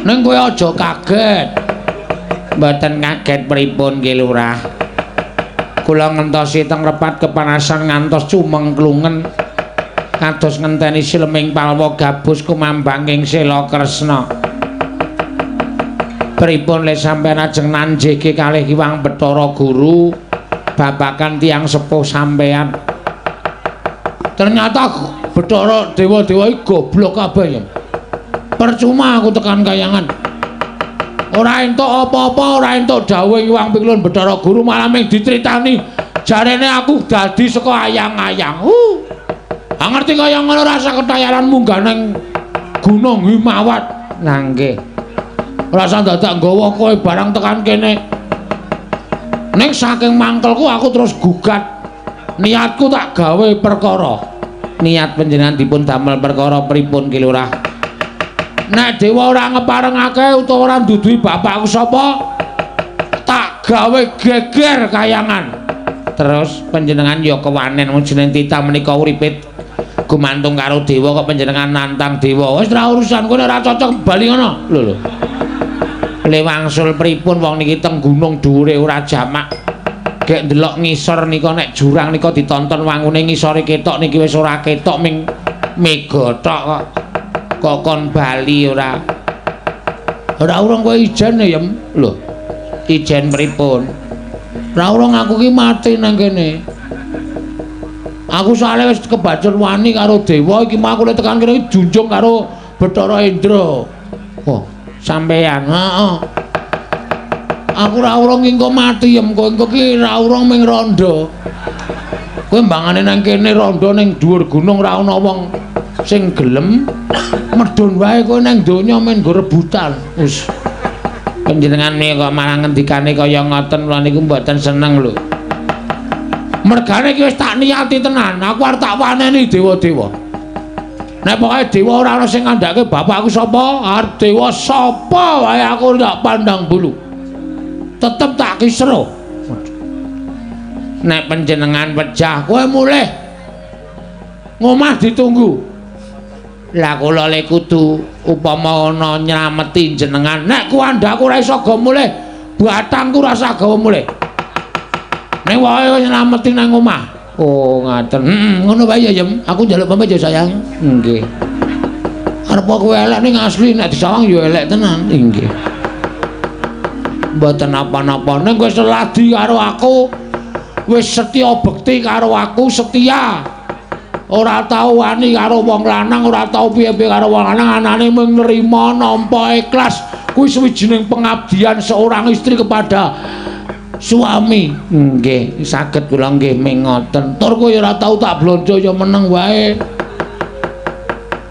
Ning kowe aja kaget. Mboten kaget pripun Ki Lurah? Kula ngentosi teng repat kepanasan ngantos cumengklungen. Kados ngenteni sileming palwa gabus kumambanging sela Kresna. Pripun le sampeyan ajeng nanjege kalih Hyang Bathara Guru babagan tiyang sepuh sampeyan? Ternyata Bathara dewa-dewa iki goblok kabeh ya. Percuma aku tekan kayangan. Ora entuk apa-apa, ora entuk dawuh Hyang Piklun Bathara Guru, malah mung dicritani jarene aku dadi saka ayang-ayang. Ah ngerti kaya ngono rasa ketayalan munggah nang Gunung Himawat. Nah nggih. Rasa dadak nggawa kowe barang tekan kene. Ning saking mangkelku aku terus gugat. Niatku tak gawe perkara. Niat panjenengan dipun damel perkara pripun Ki Lurah? Nek dewa ora ngeparengake utawa ora nduduhi bapakku sapa, tak gawe geger kayangan. Terus panjenengan ya kewanen wong jeneng titah menika uripe gumantung karo dewa kok panjenengan nantang dewa. Wis ora urusan kowe, ora cocok bali ngono. Lho lho. Le wangsul pripun wong niki teng gunung dhuwure ora jamak. Gek ndelok ngisor nika nek jurang nika ditonton wangune ngisore ketok, niki wis ora ketok ming mega tok kok. Kok kon bali ora? Ora urung kowe ijen ya, Yem. Lho. Ijen pripun? Ora urung aku ki mati nang kene. Aku soalnya wis kebacut wani karo dewa iki mau, aku lek tekan kene junjung karo Bathara Indra. Wah, sampeyan. Heeh. Aku ora urung engko mati, Yem, kowe engko ki ora urung ming rondo. Kowe mbangane nang kene rondo ning dhuwur gunung ora ana wong sing gelem, medhun wae kowe nang donya men nggo rebutan. Wis. Panjenengan kok malah ngendikane kaya ngoten, kula niku mboten seneng lho. Mergane iki wis tak niati tenan, aku arep tak waneni dewa-dewa. Nek pokoke dewa ora ana sing ngandhake bapakku sapa, arep dewa sapa wae aku ndak pandang bulu. Tetep tak kisruh. Nek panjenengan pejah, kowe mulih. Ngomah ditunggu. Lah kula le kudu upama ana nylameti jenengan. Nek kuandhaku ora iso go mulih, batangku ora usah gawa mulih. Ning wae nylameti nang omah. Oh, ngaten. Heeh, ngono wae ya, Yem. Aku njaluk pamit ya, sayang. Nggih. Arep kowe elek ning asli nek disawang ya elek tenan. Nggih. Mboten napa-napa, ning kowe seladi karo aku. Wis setya bekti karo aku, setia. Ora tau wani karo wong lanang, ora tau piye-piye karo wong lanang, anane mung nrima nampa ikhlas. Kuwi sawijining pengabdian seorang istri kepada suami. Nggih, saged kula nggih ming ngoten. Tur kowe ora tau tak blonjo ya meneng wae.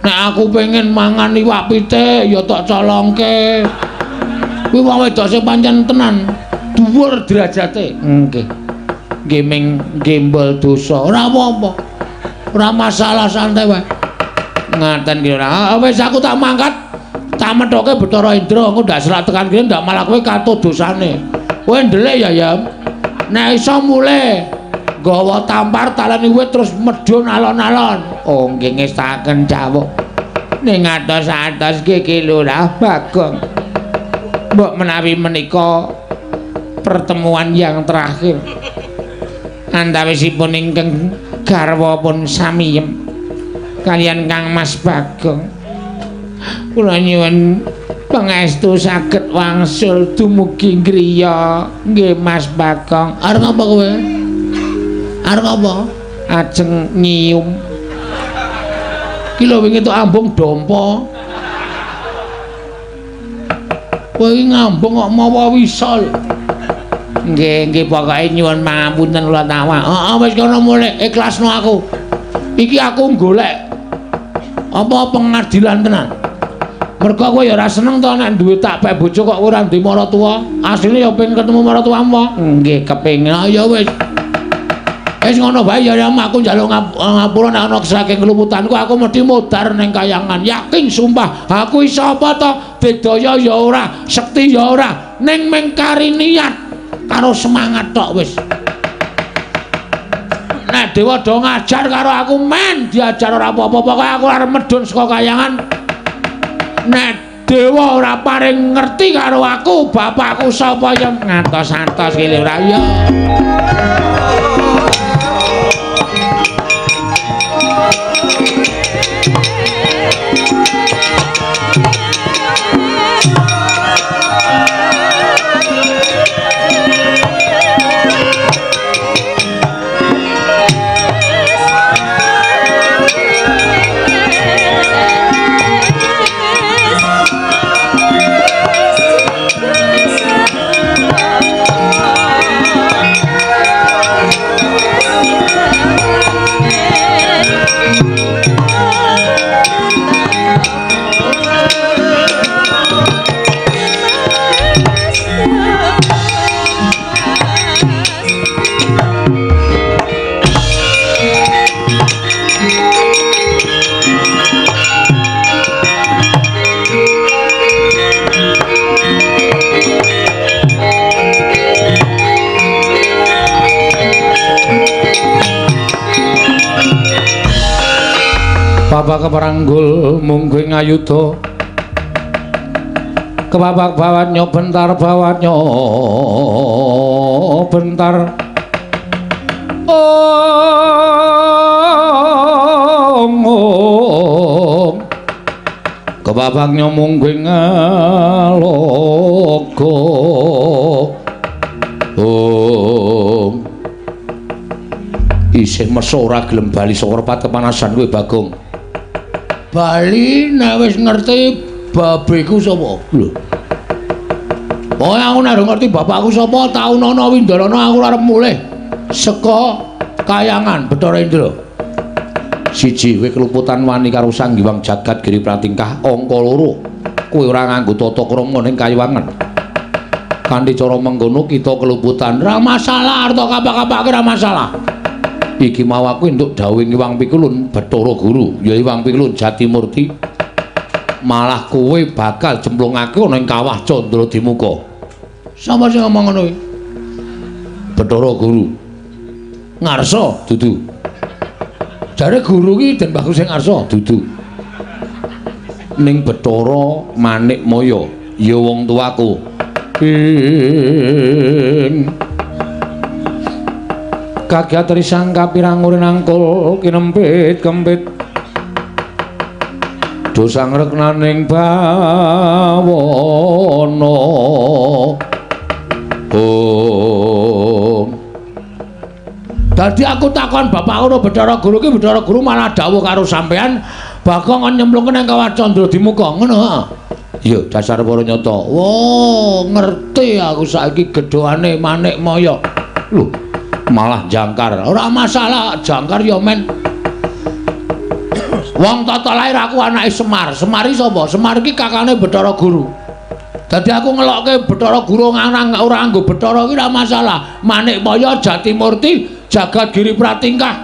Nek aku pengen mangan iwak pitik ya tak colongke. Kuwi wong wedok sing pancen tenan dhuwur derajate. Nggih. Nggih ming gembol dosa. Ora apa-apa. Ora masalah, santai wae. Ngaten ki ora. Wis aku tak mangkat. Tak methoke Bathara Indra, engko ndak selak tekan kene ndak malah kowe katut dosane. Kowe ndelik ya, Yam. Nek iso mulih gawa tampar taleni wit terus medhun alon-alon. Oh nggih, ngestaken dawuh. Ning atos-atos nggih Ki Lurah Bagong. Mbok menawi menika pertemuan yang terakhir antawisipun ingkang garwa pun samiyem kaliyan Kang Mas Bagong. Kula nyuwun pangestu saged wangsul dumugi griya nggih, Mas Bagong. Arep apa kowe? Arep apa? Ajeng nyium. Ki lho wingi tok ambung dompa. Kowe iki ngambung kok mawa wisa lho. Nggih, nggih pokoke nyuwun pangapunten kula tawa. Heeh, wis kono mulih, ikhlasno aku. Iki aku golek apa pengadilan tenan. Mergo kowe ya ora seneng to nek duwe tak pek bojo kok ora duwe maratuwa. Asline ya pengen ketemu maratuwamu. Nggih, kepengin. Ah ya wis. Wis ngono bae ya, aku njaluk ngapura nek ana saking keluputanku, aku mesti modar ning kayangan. Yakin sumpah, aku iso apa to? Digdaya ya ora, sekti ya ora, ning mung kari niat karo semangat tok wis. Nek dewa do ngajar karo aku men diajar ora apa-apa, pokoke aku arep medhun saka kayangan. Nek Dewa ora paring ngerti karo aku bapakku sapa ya ngantos-antos ki ora ya. Bapak keperanggul mungguing ayuda kepapak bawat nyobentar bawat nyobentar om om kepapak nyomungguing aloga om isih meso ora gelem bali saka repat kepanasan kowe Bagong. Bali nek wis ngerti babeku sapa? Lho. Pokoke aku nek ngerti bapakku sapa, taunana windalana aku arep mulih saka kayangan Bathara Indra. Siji, kowe keluputan wani karo Sang Hyang Jagat Giri Pratingkah. Angka loro, kowe ora nganggo tata krama ning kayiwangan. Kanthi cara mengkono kita keluputan. Ora masalah, arta kapak-kapake ora masalah. Iki mau aku entuk dawuhing Hyang Pikulun Bathara Guru, ya Hyang Pikulun Jatimurti. Malah kowe bakal cemplungake ana ing kawah Candra Dimuka. Sapa sing ngomong ngono kuwi? Bathara Guru. Ngarsa dudu. Jare guru ki Den Bagus sing ngarsa dudu. Ning Bathara Manikmaya ya wong tuaku. Ing kagiat risang kapirang nangkul kinempit kempit dosang reknaning bawana. Om. Dadi aku takon bapakku karo Bathara Guru ki, Bathara Guru malah dawuh karo sampean Bagong kon nyemplungke nang kawah Candra Dimuka ngono ha. Iya dasar para nyata. Wah, ngerti aku saiki gedhoane Manikmaya. Lho, malah jangkar. Ora masalah, jangkar ya men. Wong tata lahir aku anake Semar. Semar iki sapa? Semar iki kakane Bathara Guru. Dadi aku ngelokke Bathara Guru nganang ora nganggo Bathara iki ora masalah. Manikmaya Jatimurti Jagat Giri Pratingkah.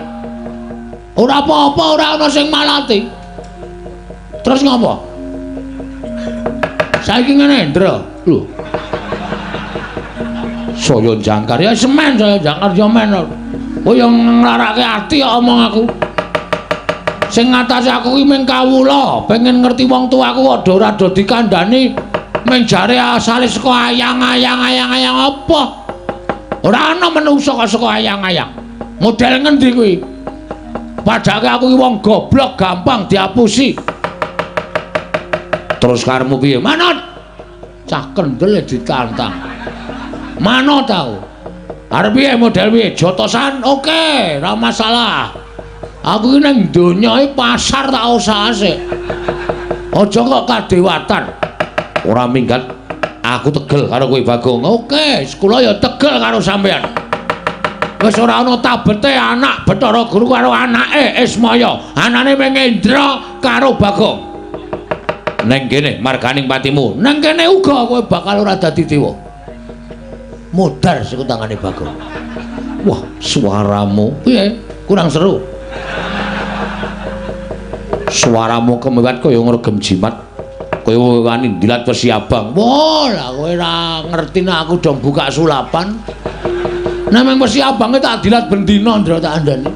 Ora apa-apa, ora ana sing malati. Terus ngopo? Saiki ngene, Ndra. Lho. Saya jangkar ya semen, saya jangkar ya men. Oh ya nglarake ati kok omong aku. Sing ngatasi aku ki mung kawula, pengen ngerti wong tuaku kok ora do dikandhani mung jare asale saka ayang-ayang ayang-ayang apa. Ora ana menungsa kok saka ayang-ayang. Model ngendi kuwi? Padake aku ki wong goblok gampang diapusi. Terus karepmu piye? Manut. Cah kendel ditantang. Manut tau. Arep piye model piye? Jotosan oke, ora masalah. Aku iki nang donya iki pasar tak usahase. Aja kok kadewatan. Ora minggat. Aku tegel karo kowe Bagong. Oke, kula ya tegel karo sampean. Wis ora ana tabete anak Bathara Guru karo anake Ismaya. Anane mung Indra karo Bagong. Neng kene marganing patimu. Neng kene uga kowe bakal ora dadi dewa. Modar siku tangane Bagong. Wah, suaramu piye? Kurang seru. Suaramu kemewat kaya ngregem jimat. Kaya wani ndilat wesi abang. Wah, lah kowe ora ngerti nek aku dong buka sulapan. Nek mung wesi abange tak dilat bendina Ndra tak andani.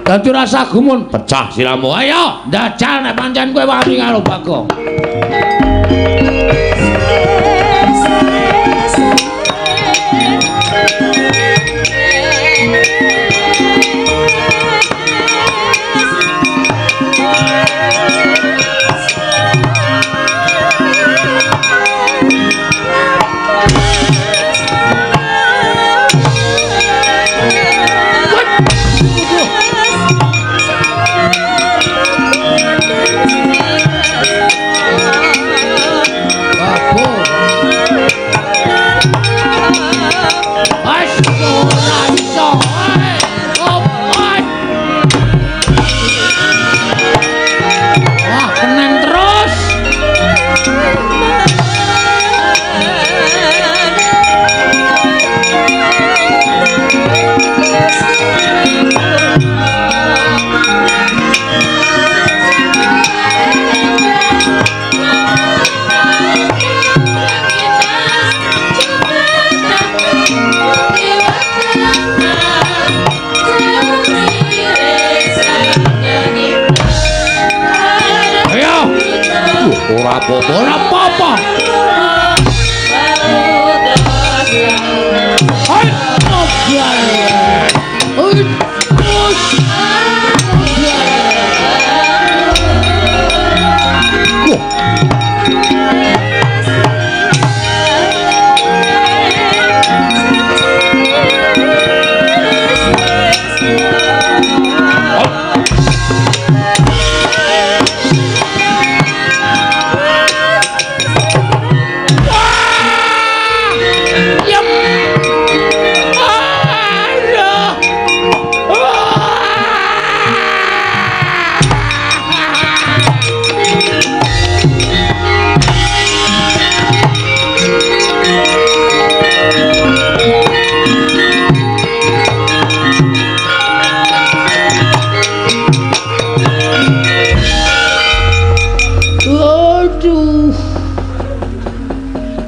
Dadi rasa gumun, pecah siramu. Ayo, ndajal nek pancen kowe wani karo Bagong. Ora apa-apa, ora apa-apa. Hai,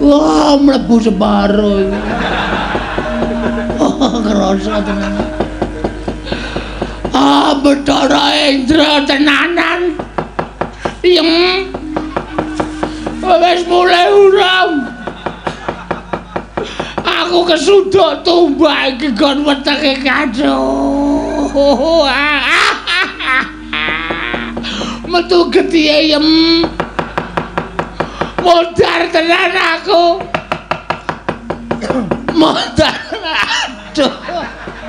wah, mlebu separo iki. Oh, kerasa tenan. Ah, Bathara Indra tenanan. Yem. Wis mulai urung. Aku kesuduk tumbak iki gon wetenge kaduh. Metu getihe yem. Modar tenan aku. Modar. Aduh.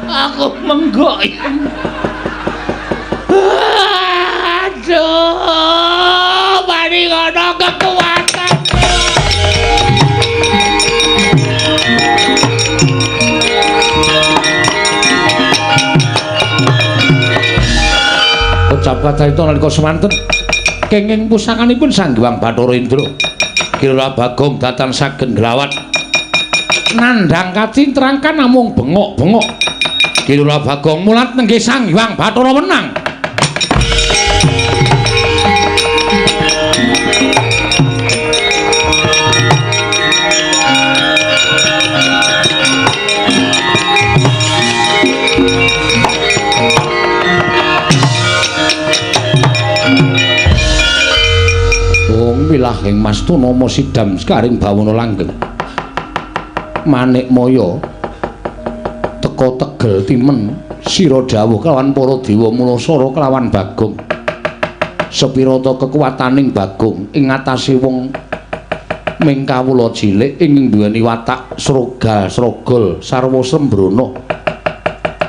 Aku menggok. Aduh. Mari ngono kekuatan. Ucap kacarita nalika semanten kenging pusakanipun Sang Hyang Bathara Indra. Kira Bagong datan saged nglawat nandhang kacintrangkan namung bengok-bengok. Kira Bagong mulat nenggih Sang Hyang Bathara wenang. Wilahing mastuna sidam sekaring bawana langgeng. Manik maya teka tegel timen sira dawuh kelawan para dewa mulasara kelawan Bagong. Sepirata kekuwataning Bagong ing ngatasé wong ming kawula cilik ing duweni watak srogal srogol sarwa sembrana.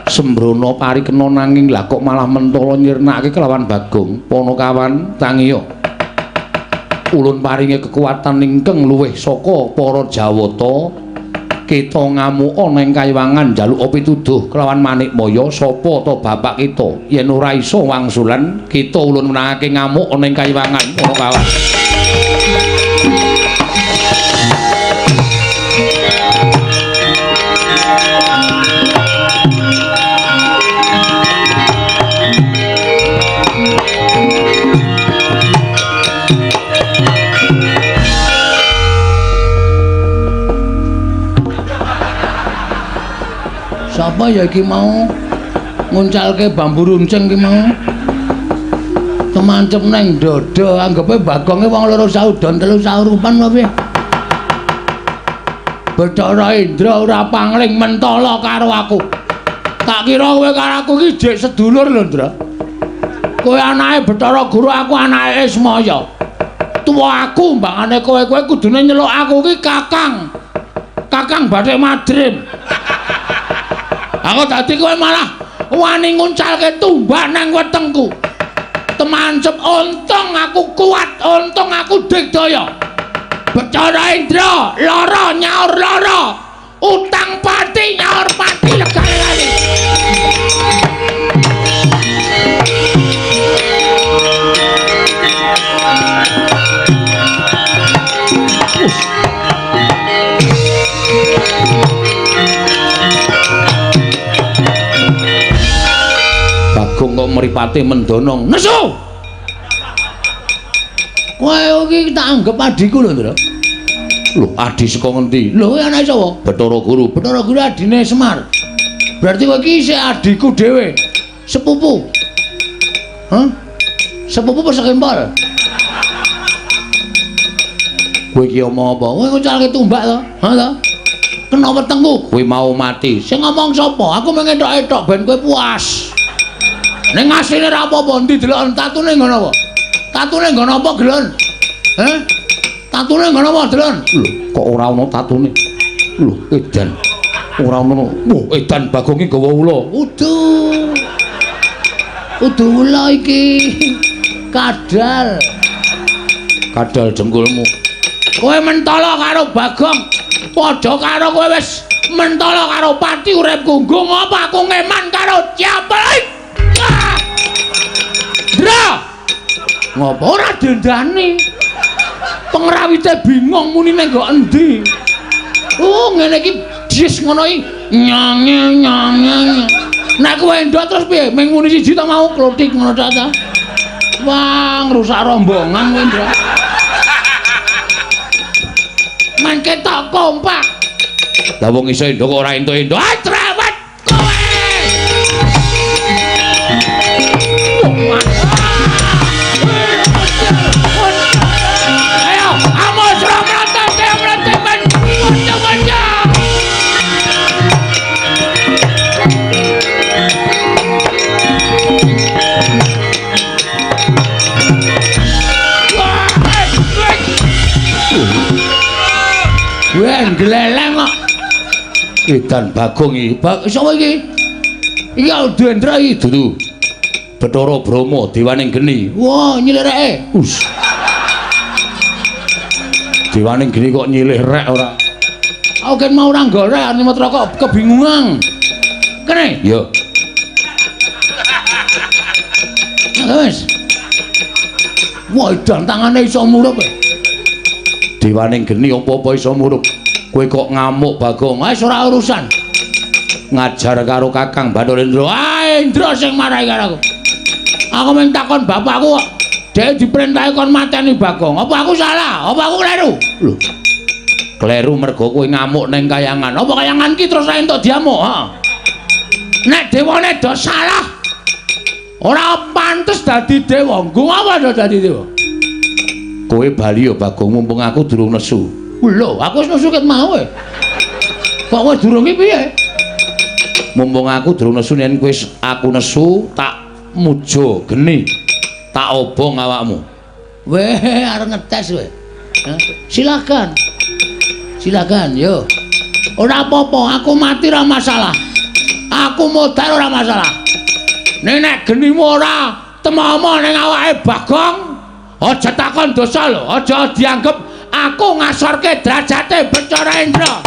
Sembrana parikena nanging lah kok malah mentala nyirnake kelawan Bagong. Panakawan tangiya. Ulun paringi kekuatan ingkang luwih saka para Jawata. Kita ngamuka nang kayiwangan njaluk pituduh kelawan Manikmaya sapa ta bapak kita. Yen ora iso wangsulan kita ulun menangake ngamuk nang kayiwangan Panakawan. Sapa ya iki mau nguncalke bambu runcing iki mau? Temancep neng dada, anggepe Bagonge wong loro saudon telu saurupan apa piye? Bathara Indra ora pangling mentala karo aku. Tak kira kowe karo aku iki jek sedulur lho, Ndra. Kowe anake Bathara Guru, aku anake Ismaya. Tuwa aku mbangane kowe, kowe kudune nyeluk aku iki Kakang. Kakang Bathik Madrim. Aku dadi kowe malah wani nguncalke tumbak nang wetengku. Temancep untung aku kuat, untung aku digdaya. Bathara Indra lara nyaur lara, utang pati nyaur pati legane-legane. Bagong kok mripate mendonong nesu. Kowe iki tak anggep adhiku lho, Ndra. Lho, adhi saka ngendi? Lho, kowe anake sapa? Bathara Guru. Bathara Guru adhine Semar. Berarti kowe iki isih adhiku dhewe. Sepupu. Hah? Sepupu apa sekempol? Kowe iki omong apa? Kowe nguncalke tumbak to? Ha to? Kena wetengku, kowe mau mati. Sing ngomong sapa? Aku mung entok-entok ben kowe puas. Ning asline ora apa-apa, endi deloken tatune nggon apa? Tatune nggon apa, Gelon? Heh? Tatune nggon apa, Delon? Lho, kok ora ana tatune? Lho, edan. Ora ana. Wah, edan Bagong iki gawa ula. Udu. Udu ula iki. Kadal. Kadal jengkulmu. Kowe mentala karo Bagong. Padha karo kowe wis mentala karo pati uripku. Nggo ngapa aku ngeman karo Ciapel? Ndra. Ngapa ora dendani? Pengrawite bingung muni nang nggo endi. Oh, ngene iki jis ngono iki nyange nyange. Nek kowe endok terus piye? Ming muni siji ta mau klothik ngono ta ta. Wah, ngrusak rombongan kowe, Ndra. Men ketok kompak. Lah wong iso endok kok ora entuk-entuk. Ah, trawet kowe. Ayo, amos ramrata ramrata men. Waca-waca. Wah, gleleng kok. Edan Bagong iki. Sapa iki? Iki Dendra iki dudu. Bathara Brahma dewaning geni. Wah, nyilih reke. Us. Dewaning geni kok nyilih rek ora. Aku kan mau ora golek Animatra kok kebingungan. Kene? Iya. Wis. Wah, edan tangane iso murup. Dewaning geni apa-apa iso murup. Kowe kok ngamuk Bagong? Wis ora urusan. Ngajar karo Kakang Bathara Indra. Ah, Indra sing marahi karo aku. Aku mung takon bapakku kok. Dhek diperintahi kon mateni Bagong. Apa aku salah? Apa aku kleru? Lho. Kleru mergo kowe ngamuk ning kayangan. Apa kayangan ki terus ora entuk diamuk, ha? Nek dewane do salah, ora pantes dadi dewa. Nggo apa do dadi dewa? Kowe bali ya Bagong, mumpung aku durung nesu. Lho, aku wis nesu ket mau e. Kok kowe durung iki piye? Mumpung aku durung nesu, yen kowe aku nesu tak mujo geni. Tak obong awakmu. Weh, arep ngetes kowe. Silakan. Silakan, yo. Ora apa-apa, aku mati ora masalah. Aku modar ora masalah. Ning nek genimu ora temomo ning awake Bagong, aja takon dosa lho, aja dianggep aku ngasorke derajate Bathara Indra.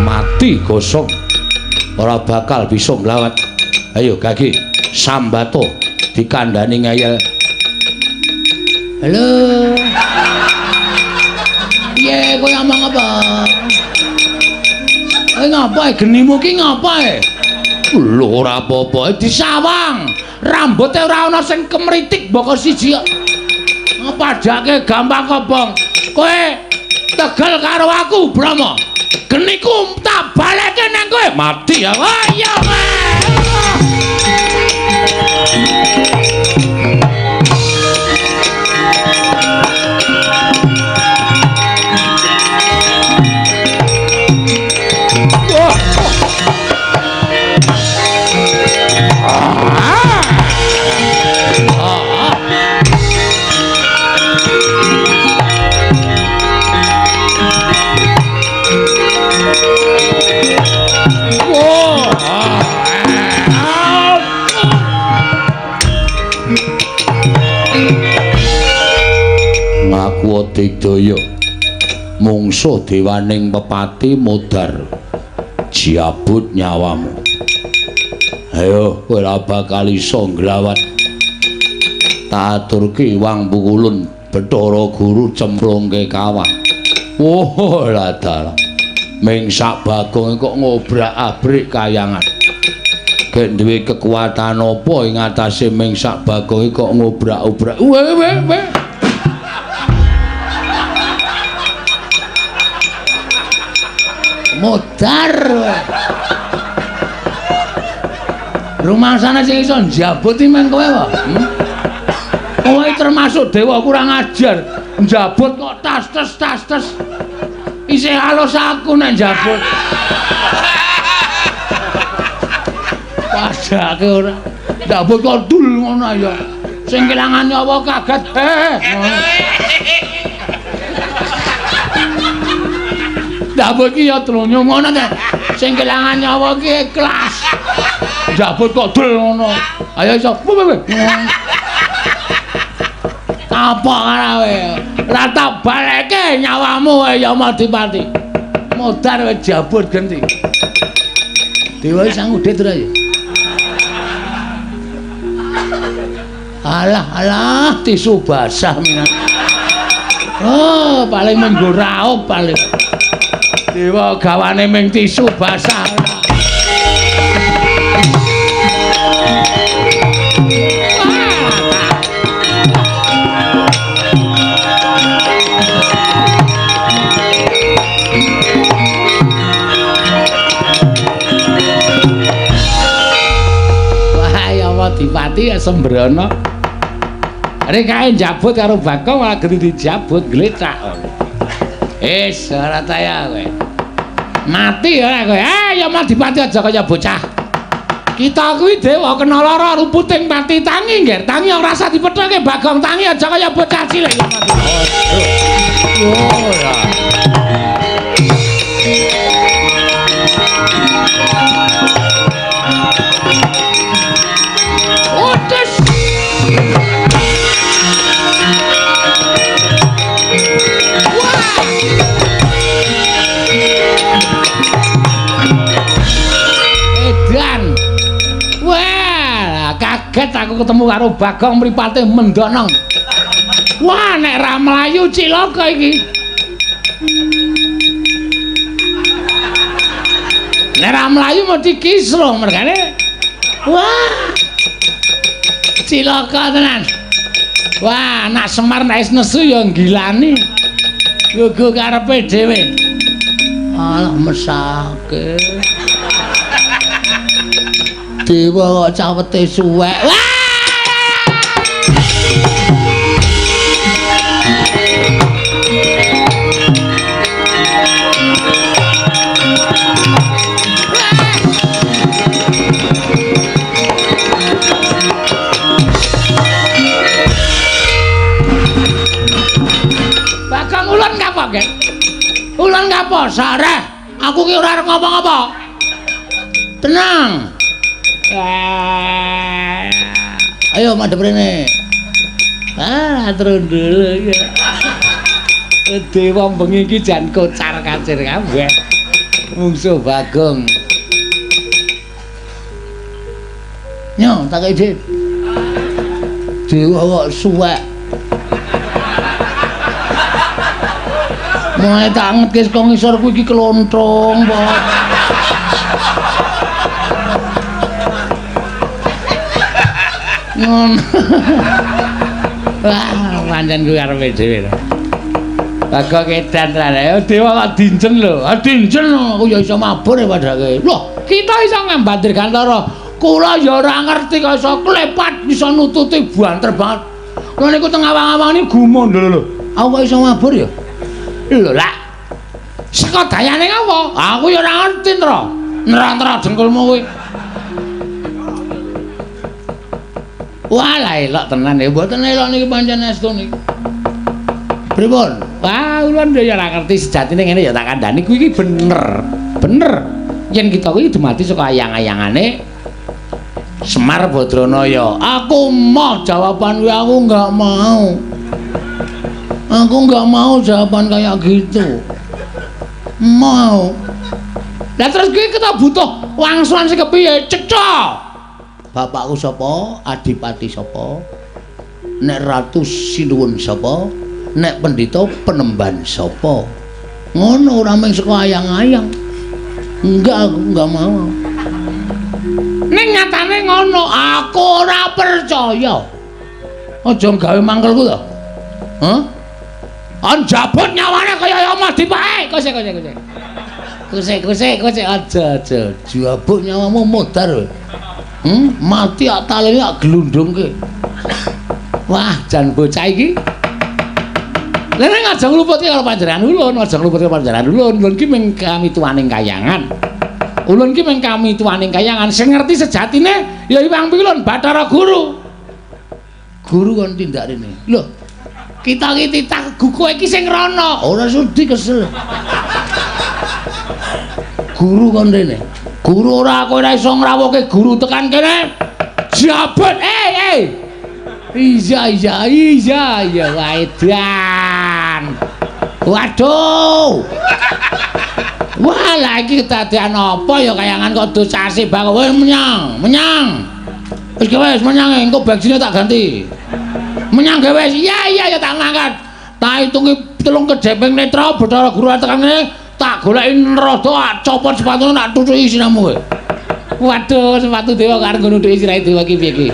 Mati gosong, ora bakal bisa nglawat. Ayo gage sambato dikandani ngeyel. Halo. Piye kowe ngomong apa? Kowe ngapa e genimu ki ngapa e? Lho ora apa-apa, disawang. Rambuté ora ana sing kemritik mboko siji kok. Padhake gampang kobong. Kowe tegel karo aku, Brahma. Geniku tak baleke nang kowe. Mati ya. Wah, iya kowe. Ngaku digdaya mungsuh dewaning pepati modar jabut nyawamu. Ayo kowe ora bakal iso nglawan. Tak aturke wang pukulun Bathara Guru cemplungke kawah. Wah, lah dalah. Ming sak Bagong kok ngobrak-abrik kayangan. Gek duwe kekuatan apa ing atase ming sak Bagong kok ngobrak-obrak. Weh weh weh. Modar. Rumangsane sing iso njabut iki men kowe wae. Kowe termasuk dewa kurang ajar. Njabut kok tas-tes tas-tes. Isih halus aku nek njabut. Padake ora. Njabut kok dul ngono ya. Sing kelangan nyawa kaget. Njabut ki ya trunyo ngono ta. Sing kelangan nyawa ki ikhlas. Njabut kok dul ngono. Ayo iso. Apa karo kowe? Ora tak baleke nyawamu Yamadipati. Modar kowe jabut genti. Dewa sang udit ora ya? Alah alah tisu basah minan. Oh, paling menggo raup paling. Dewa gawane ming tisu basah. Wah, Yamadipati ya sembrono. Rek kae njabut karo Bagong malah genti dijabut glecak. Wis ora taya kowe. Mati ora kowe. Ah, Yamadipati aja kaya bocah. Kita kuwi dewa kena lara ruputing pati tangi ngger. Tangi ora usah dipethoke Bagong tangi aja kaya bocah cilik. Oh ya. Otes. Wah. Edan. Wah, kaget aku ketemu karo Bagong mripate mendonong. Wah, nek ra mlayu cilaka iki. Nek ra mlayu mesti kisruh mergane. Wah. Cilaka tenan. Wah, anak Semar nek wis nesu ya nggilani. Gugu karepe dhewe. Alah mesake. Dewa kok cawete suwek. Wah! Bagong ulun kapok, Gek? Ulun kapok, sareh. Aku ki ora arep ngomong apa. Tenang. Ayo madhep rene. Ah, trundul iki. Dewa bengi iki jan kocar kacir kabeh. Mungsuh Bagong. Nyo, tak kei dit. Dewa kok suwek. Mulai tak angetke saka ngisor kuwi iki klontrong, Pak. Ngono. Wah, pancen kuwi arepe dhewe. Bagong edan tenan. Ayo dewa kok dinjen lho. Ah dinjen aku ya iso mabur ya padake. Loh, kita iso ngambat dirgantara. Kula ya ora ngerti kok iso klepat bisa nututi banter banget. Kula niku teng awang-awang niku gumun lho lho. Aku kok iso mabur ya? Lho lah. Saka dayane ngapa? Aku ya ora ngerti, Ndra. Nra-nra dengkulmu kuwi. Wah, lah elok tenan ya. Mboten elok niki pancen estu niki. Pripun? Wah, ulun ya ora ngerti sejatine ngene ya tak kandhani kuwi iki bener. Bener. Yen kita kuwi dumadi saka ayang-ayangane Semar Badranaya. Aku moh jawaban kuwi, aku enggak mau. Aku enggak mau jawaban kayak gitu. Mau. Lah terus kuwi kita butuh wangsulan sing kepiye? Cetha. Bapakku sapa? Adipati sapa? Nek ratu sinuwun sapa? Nek pendhita penemban sapa? Ngono ora mung saka ayang-ayang. Enggak, aku enggak mau. Ning nyatane ngono, aku ora percaya. Aja gawe mangkelku to. Hah? Anjabut nyawane kaya omah dipake. Kose kose kose. Kose kose kose aja aja. Jabut nyawamu modar. Mati ak talene ak glundungke. Wah, jan bocah iki. Lha nek aja ngluputke karo panjenengan ulun, aja ngluputke panjenengan ulun. Ulun ki mung kamituwaning kayangan. Ulun ki mung kamituwaning kayangan. Sing ngerti sejatine ya Hyang Pikulun Bathara Guru. Guru kon tindak rene. Lho, kita iki titah kowe iki sing rono. Ora sudi kesel. Guru kon rene. Guru ora kowe ora iso ngrawuhke guru tekan kene. Jabut. Iya iya iya iya waedan. Waduh. Wah, lah iki kedadean apa ya kayangan kok dosase bang. Wis menyang, menyang. Wis wis menyang engko bagsine tak ganti. Menyang ge wis. Iya iya ya tak ngangkat. Tak hitungi telung kedheping netra Bathara Guru tekan kene tak goleki nerada copot sepatune tak tutuki siramu kowe. Waduh, sepatu dewa karo nggo nutuki sirahe dewa iki piye iki?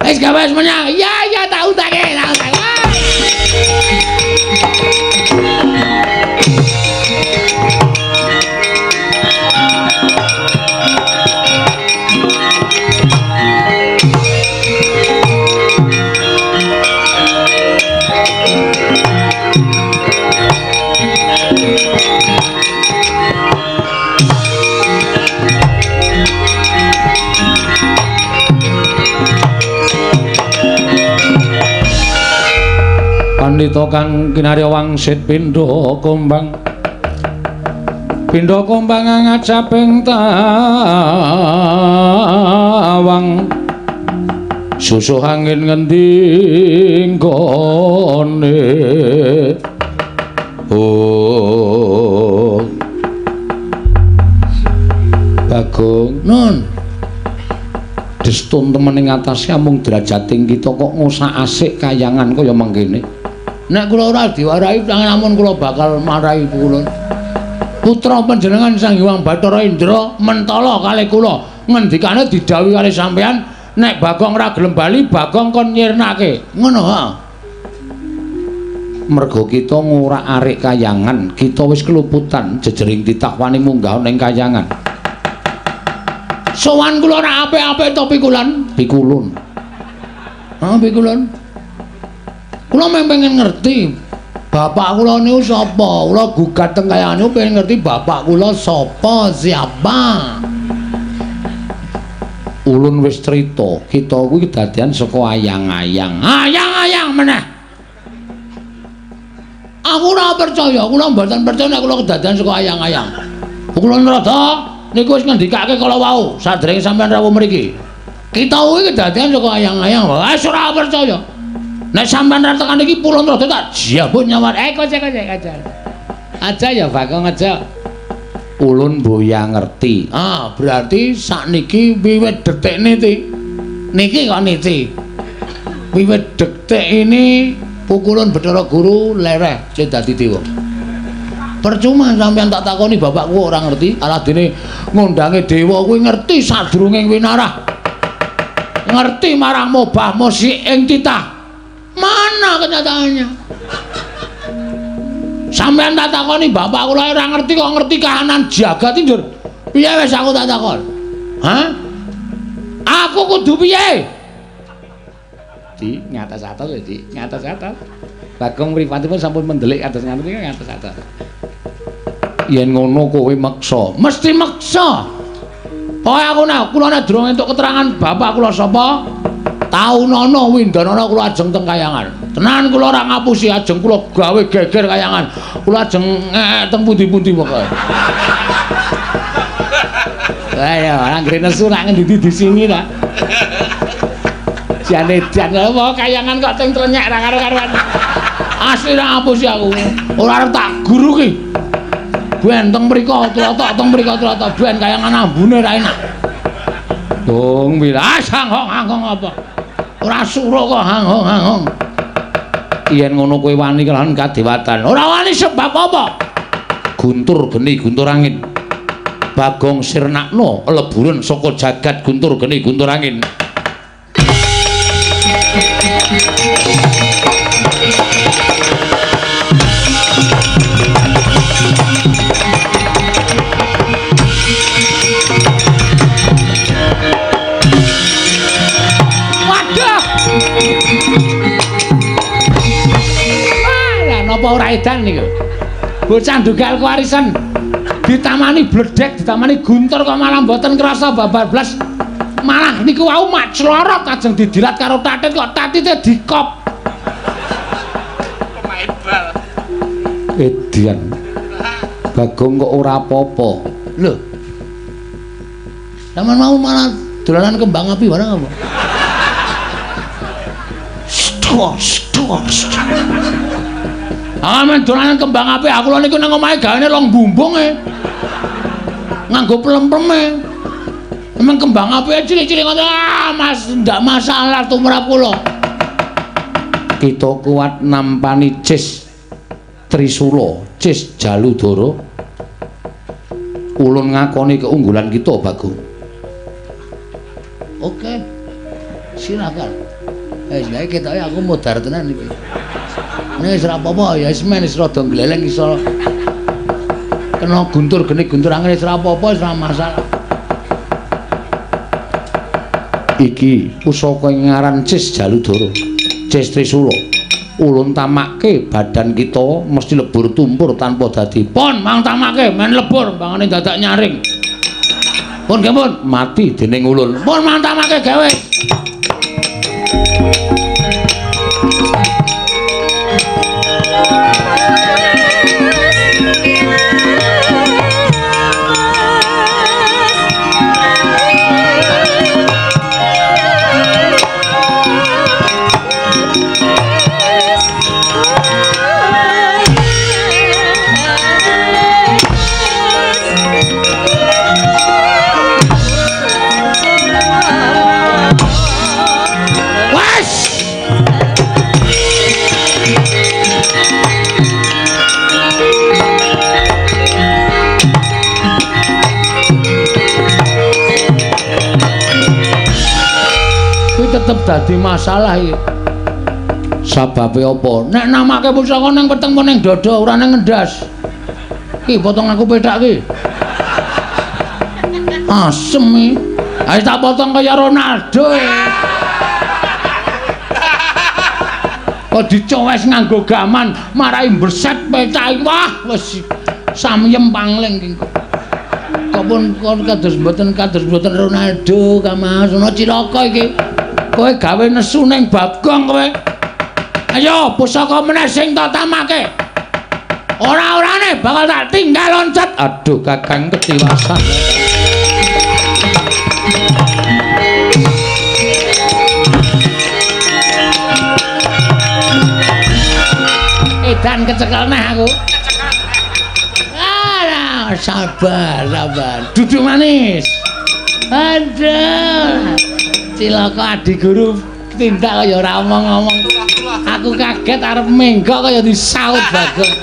Wis gawe wis menyang. Iya iya tak utake, tak utake. Pandita kang kinarya wangsit pindha kumbang. Pindha kumbang ngajaping tawang. Susuh angin ngendi nggone. Oh. Bagong nun. Destun temen ing atase amung derajating kita kok ngosak-asik kayangan kaya mengkene. Nek kula ora diwarahi namun kula bakal marahi kula. Putra panjenengan Sang Hyang Bathara Indra mentala kalih kula. Ngendikane didhawuhi kalih sampeyan nek Bagong ora gelem bali Bagong kon nyirnake. Ngono ha. Merga kita ngorak-arik kayangan, kita wis keluputan jejering titah wani munggah ning kayangan. Sowan kula ora apik-apik to pikulan? Pikulun. Ha pikulun. Kula mung pengen ngerti bapak kula niku sapa. Kula gugat teng kayangan niku pengen ngerti bapak kula sapa, siapa. Ulun wis crita, kita kuwi kedadian saka ayang-ayang. Ayang-ayang meneh. Aku ora percaya, kula mboten percaya nek kula kedadian saka ayang-ayang. Kula nrada niku wis ngendikake kala wau sadèrènge sampeyan rawuh mriki. Kita kuwi kedadian saka ayang-ayang. Wis ora percaya. Nek sampean ra tekan iki pulon rada tak jabut nyawa. Kocek kocek aja. Aja ya Bagong aja. Ulun boya ngerti. Ah, berarti sakniki wiwit detik niki. Niki kok niki. Wiwit detik ini pukulun Bathara Guru lereh sing dadi dewa. Percuma sampean tak takoni bapakku ora ngerti, aladene ngondange dewa kuwi ngerti sadurunge winarah. Ngerti marang mobah mosi ing titah. Mana kenyataannya? Sampeyan tak takoni bapak kula ora ngerti kok ngerti kahanan jagat iki, Njur. Piye wis aku tak takon? Hah? Aku kudu piye? Di ngatas-atas ya, Di, ngatas-atas. Bagong mripatipun sampun mendelik atas ngaten iki ngatas-atas. Yen ngono kowe meksa, mesti meksa. Pokoke aku nek kula nek durung entuk keterangan bapak kula sapa, taunana windanana kula ajeng teng kayangan. Tenan kula ora ngapusi, ajeng kula gawe geger kayangan. Kula ajeng teng pundi-pundi pokoke. Lah ya, anggere nesu nak ngendi disingi ta. Jane jan apa kayangan kok teng trenyek ra karo-karuan. Asli ra ngapusi aku. Ora arep tak guru ki. Ben teng mriko tlotok teng mriko tlotok ben kayangan ambune ra enak. Dong wilas hanghong-hanghong apa? Ora suruh kok hanghong-hanghong. Yen ngono kowe wani kelawan kadewatan. Ora wani sebab apa? Guntur geni guntur angin. Bagong sirnakno leburen saka jagat guntur geni guntur angin. Waduh. Wah, napa ora edan niku? Bocah ndugal kewarisan ditamani bledek, ditamani guntur kok malah mboten krasa babar blas. Malah niku wau mak clorot ajeng didilat karo tatit kok tatite dikop. Pemain bal. Edian. Bagong kok ora apa-apa. Lho. Sampeyan mau malah dolanan kembang api barang apa? Stok, stok, stok. Ah, men dolanan kembang api aku lho niku nang omahe gaene long bumbung e. Nganggo pelem-peleme. Emang kembang api cilik-cilik ngono. Ah, Mas, ndak masalah tumrap kula. Kita kuat nampani Cis Trisula, Cis Jaludara. Ulun ngakoni keunggulan kita, Bagong. Oke. Silakan. Wis ketoke aku modar tenan iki. Nek wis ora apa-apa ya wis men wis rada gleleng iso kena guntur geni guntur angin wis ora apa-apa wis ora masalah. Iki pusaka ing ngaran Cis Jaludara, Cis Trisula. Ulun tamakke badan kita mesti lebur tumpur tanpa dadi. Pon mang tamakke men lebur mbangane dadak nyaring. Pun nggih pun mati dening ulun. Pun mang tamakke gawe. Tetep dadi masalah iki. Sababe apa? Nek namake pusaka nang weteng apa ning dada ora nang ngendas. Ki potong aku pethak ki. Asem iki. Ayo tak potong kaya Ronaldo. Kok dicowes nganggo gaman marai mbreset pethak iki. Wah, wis samyem pangling ki. Kok pun kon kados mboten Ronaldo Kamas ana cilaka iki. Kowe gawe nesu ning Bagong kowe. Ayo pusaka meneh sing tak tamake. Ora-orane bakal tak tinggal loncat. Aduh Kakang ketiwasan. Edan kecekel neh aku. Ah, sabar, sabar. Duduk manis. Aduh. Cilaka adi guru tindak kaya ora omong-omong. Aku kaget arep menggok kaya disaut Bagong.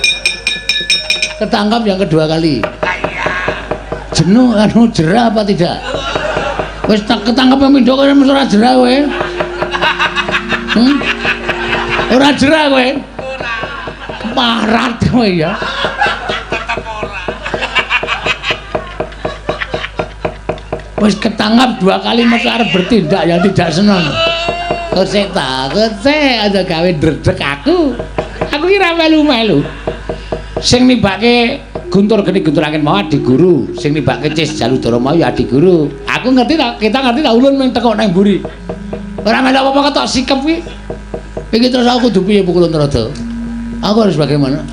Ketangkap yang kedua kali. Jenuh anu jerah apa tidak? Wis tak ketangkep pindho kowe mesti ora jerah kowe. Ora jerah kowe. Ora. Parat kowe ya. Tetep ora. Wis ketangkep 2 kali mesti arep bertindak yang tidak senang. Kosek ta, kosek aja gawe ndredeg aku. Aku ki ra melu-melu. Sing nibake Guntur Geni Guntur Angin mau adi guru, sing nibake Cis Jaludara mau ya adi guru. Aku ngerti ta, kita ngerti ta ulun mung tekok nang mburi. Ora melu apa-apa ketok sikep kuwi. Iki terus aku kudu piye Pukulun Rada? Aku harus bagaimana?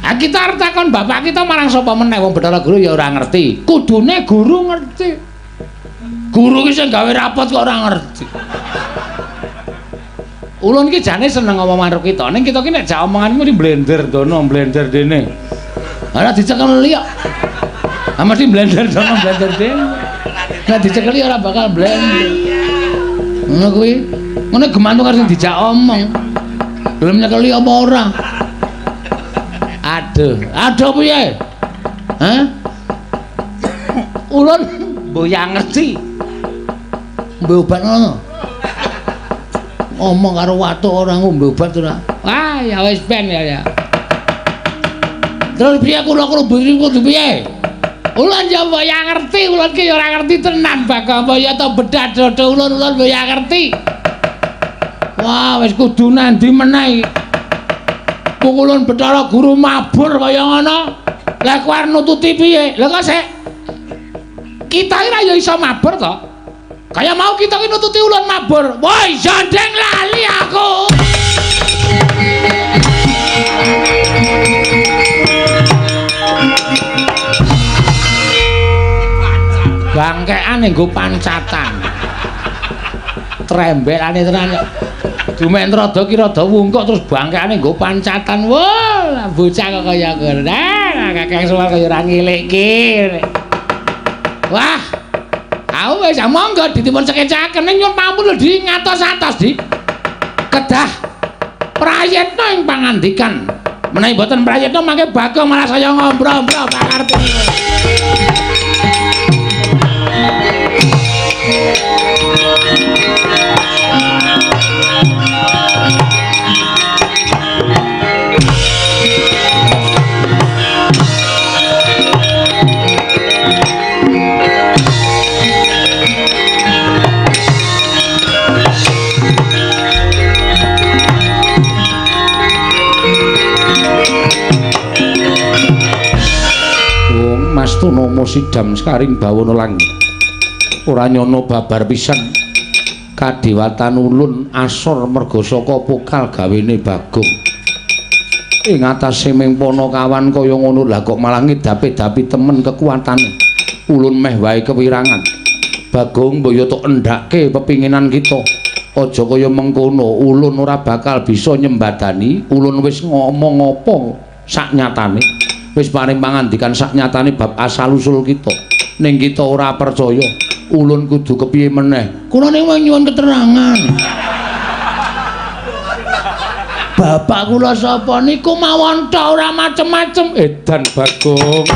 Ah kita arep takon bapak kita marang sapa meneh wong Bathara Guru ya ora ngerti. Kudune guru ngerti. Guru ki sing gawe rapot kok ora ngerti. Ulun ki jane seneng ngomong karo kita. Ning kita ki nek jak omongan mesti blender dono, blender dene. Ora dicekeli kok. Ah mesti blender dono, blender dene. Nek dicekeli ora bakal blender. Ngono kuwi. Ngono gemantung karo sing dijak omong. Gelem nyekeli apa ora? Aduh, aduh piye? Hah? Ulun mboyang ngerti. Ngombe obat ngono. Ngomong karo watuk ora ngombe obat ora. Wah, ya wis ben ya ya. Terus piye kula kudu piye? Ulun ya mboyang ngerti, ulun ki ya ora ngerti tenan Bagong ya to bedah dodo ulun ulun mboyang ngerti. Wah, wis kudu nandi meneh iki. Pukulun Bathara Guru mabur kaya ngono. Lah kowe arep nututi piye? Lah kok sik kita iki ra ya iso mabur to. Kaya mau kita ki nututi ulun mabur. Woi, jandeng lali aku. Bangkean nggo pancatan. Trembelane tenan kok. Dumen rada ki rada wungkuk terus bangkeane nggo pancatan. Wah, bocah kok kaya ngono. Nah, Kakang Semar kaya ora ngilikke. Wah. Aku wis monggo ditimpun cekecaken ning nyuwun pampun lho di ngatos-atos di. Kedah prayitna ing pangandikan. Menawi mboten prayitna mangke Bagong malah saya ngombro-ombro pangarepe. Mastuna sidam sekaring bawana langit. Ora nyono babar pisan. Kadewatan ulun asor merga saka pokal gawene Bagong. Ing atase ming Panakawan kaya ngono lah kok malah ngedapi-dapi temen kekuatane. Ulun meh wae kewirangan. Bagong mbok yo tok endhake pepinginan kita. Aja kaya mengkono, ulun ora bakal bisa nyembadani. Ulun wis ngomong apa sak nyatane. Wis paring pangandikan sak nyatane bab asal usul kita. Ning kita ora percaya. Ulun kudu kepiye meneh? Kula niku nyuwun keterangan. Bapak kula sapa niku mawon tok ora macem-macem. Edan Bagong.